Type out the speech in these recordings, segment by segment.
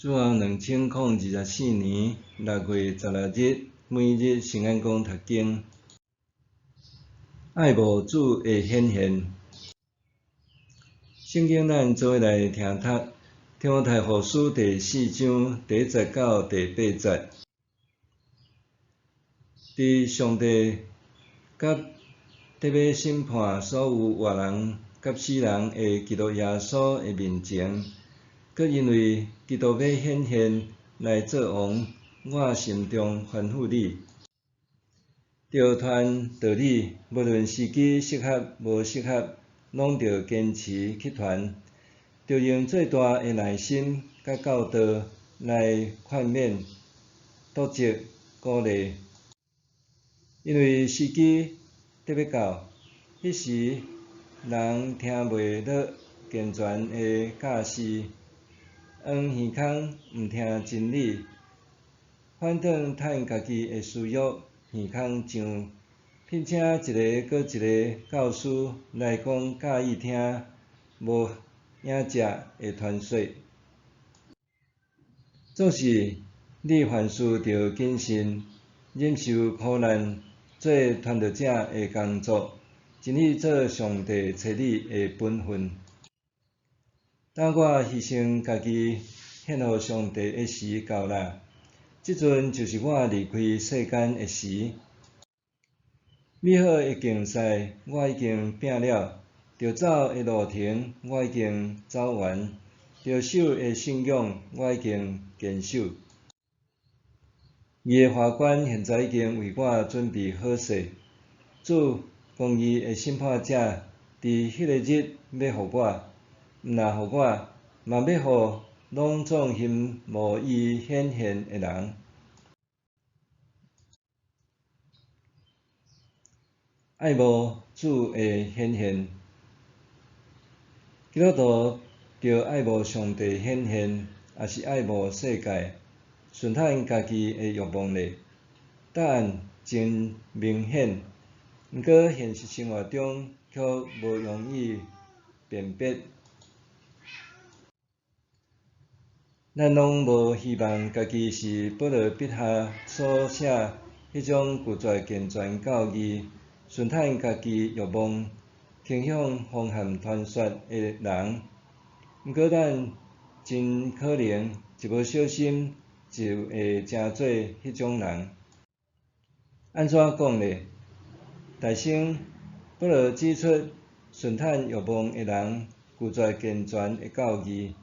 主後2024年6月16日，每日聖安講讀經，愛慕主的顯現。聖經咱做伙來聽讀，提摩太後書第四章第一節到第八節。佇上帝佮得欲審判所有活人佮死人的基督耶穌的面前，閣因為基督欲顯現來做王，我心中吩咐你，著傳道理，無論時機適合無適合，攏著堅持去傳，著用最大的耐心佮教導來勸勉、督責、鼓勵。因為時機得欲到，彼時人聽袂落健全的教示，囥耳孔毋聽真理，反轉趁家己的私欲耳孔脹，聘請一个閣一个教師來講佮意聽、無影跡的傳說。總是你凡事著謹慎，忍受苦難，做傳道者的工作，盡力做上帝差你的本分。當我犧牲家己獻予上帝的時到啦，這陣就是我離開世間的時。美好的競賽我已經拼了，著走的路程我已經走完，著守的信仰我已經堅守。義的華冠現在已經為我準備好勢，主公義的審判者佇彼个日欲予我，毋若予我，嘛欲予攏總欣慕伊顯現的人。愛慕主的顯現，基督徒著愛慕上帝顯現，抑是愛慕世界，順趁家己的欲望咧？答案真明顯，毋過現實生活中卻無容易辨別。咱攏無希望家己是保羅筆下所寫彼種拒絕健全教義、順趁家己欲望、傾向謊陷傳說的人。毋過咱真可能一無小心就會成做彼種人。按怎講咧？大先，保羅指出順趁欲望的人拒絕健全的教義。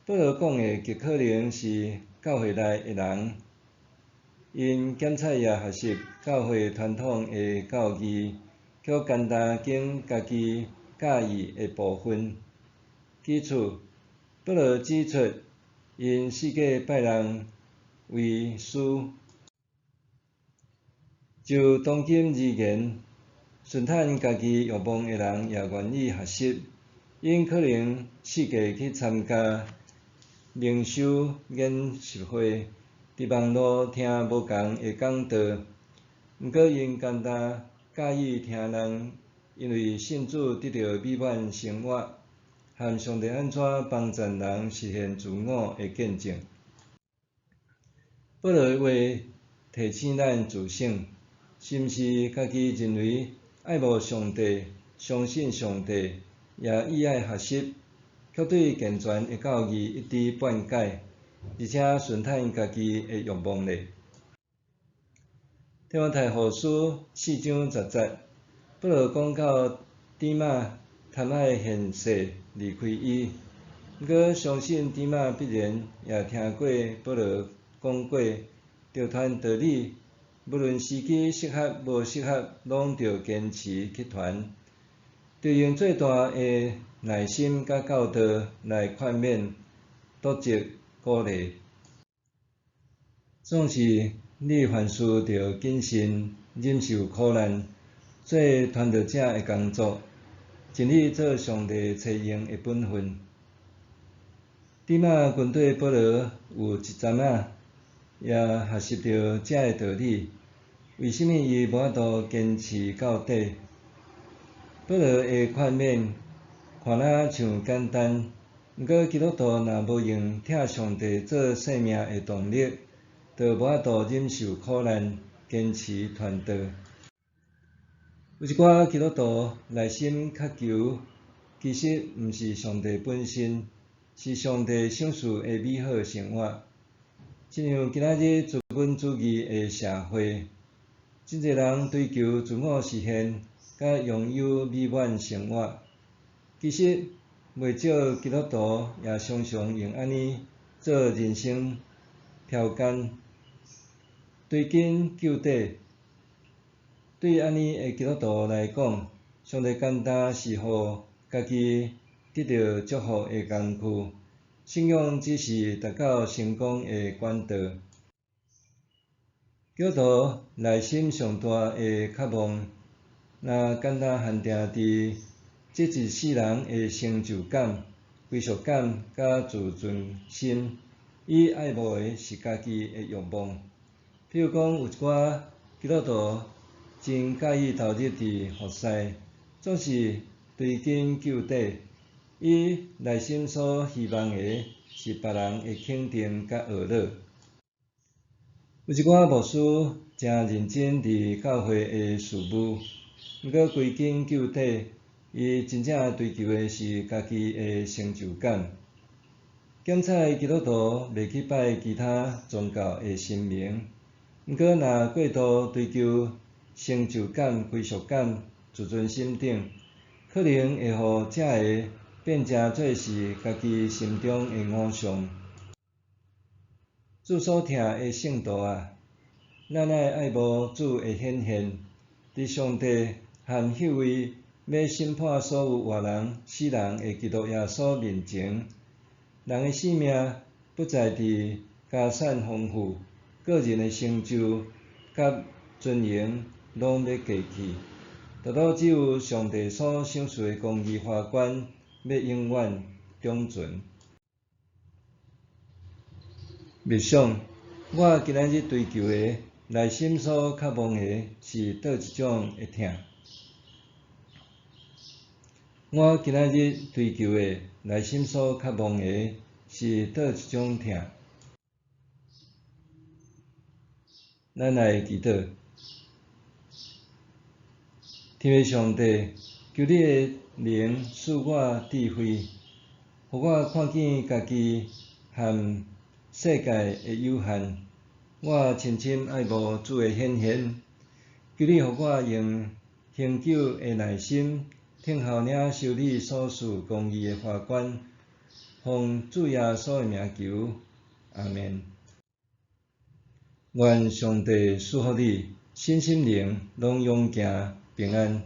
保羅講的極可能是教會內的人，𪜶檢採也學習教會傳統的教義，卻干焦揀家己佮意的部分。其次，保羅指出，𪜶四界拜人為師。就當今而言，順趁家己欲望的人也願意學習，𪜶可能四界去參加靈修研習會，佇網路聽無仝的講道，毋過𪜶干焦佮意聽人因為信主得著美滿生活，和上帝按怎幫助人實現自我的見證。保羅的話提醒咱自省，是毋是家己認為愛慕上帝、相信上帝，也意愛學習，卻對健全的教義一知半解，而且順趁家己的欲望咧？提摩太後書四章十節，保羅講到底馬貪愛現世離開伊，毋過相信底馬必然也聽過保羅講過，著傳道理，無論時機適合無適合，攏著堅持去傳，著用最大的耐心佮教導來勸勉、督責、鼓勵。總是你凡事著謹慎，忍受苦難，做傳道者的工作，盡力做上帝差用的本分。底馬跟綴保羅有一陣仔，也學習著這个道理。為啥物伊無法度堅持到底？保羅的勸勉看若像簡單，毋過基督徒若無用疼上帝做生命的動力，就無法度忍受苦難，堅持傳道。有一寡基督徒內心渴求，其實毋是上帝本身，是上帝賞賜的美好生活。親像今仔日資本主義的社會，真濟人追求自我實現，佮擁有美滿生活。其實，袂少基督徒也常常用按呢做人生標桿，追根究底。對按呢的基督徒來講，上帝簡單是予家己得著祝福的工具，信仰只是達到成功的管道。基督徒內心上大的渴望，若簡單限定佇這一世人的成就感、歸屬感佮自尊心，伊愛慕的是家己的欲望。比如講，有一寡基督徒真佮意投入佇服事，總是追根究底，伊內心所希望的是別人的肯定佮學樂。有一寡牧師誠認真佇教會的事務，毋過歸根究底，伊真正追求的是家己的成就感。檢採基督徒袂去拜其他宗教的神明，毋過若過度追求成就感、歸屬感、自尊心等，可能會予這个變成做是家己心中的偶像。主所疼的聖徒啊，咱愛愛慕主的顯現，佇上帝和彼位欲審判所有活人、死人的基督耶穌面前，人的性命不在佇家產豐富、個人的成就佮尊榮攏欲過去，獨獨只有上帝所賞賜的公義華冠欲永遠長存。默想，我今仔日追求的、內心所渴望的是佗一種的疼？我今仔日追求的、內心所渴望的是佗一種疼？咱來祈禱，天父上帝，求你的靈賜我智慧，予我看見家己和世界的有限。我深深愛慕主的顯現，求你予我用恆久的耐心，等候領受你所賜公義的華冠。奉主耶穌的名求，阿們。願上帝賜福你，身心靈攏勇健平安。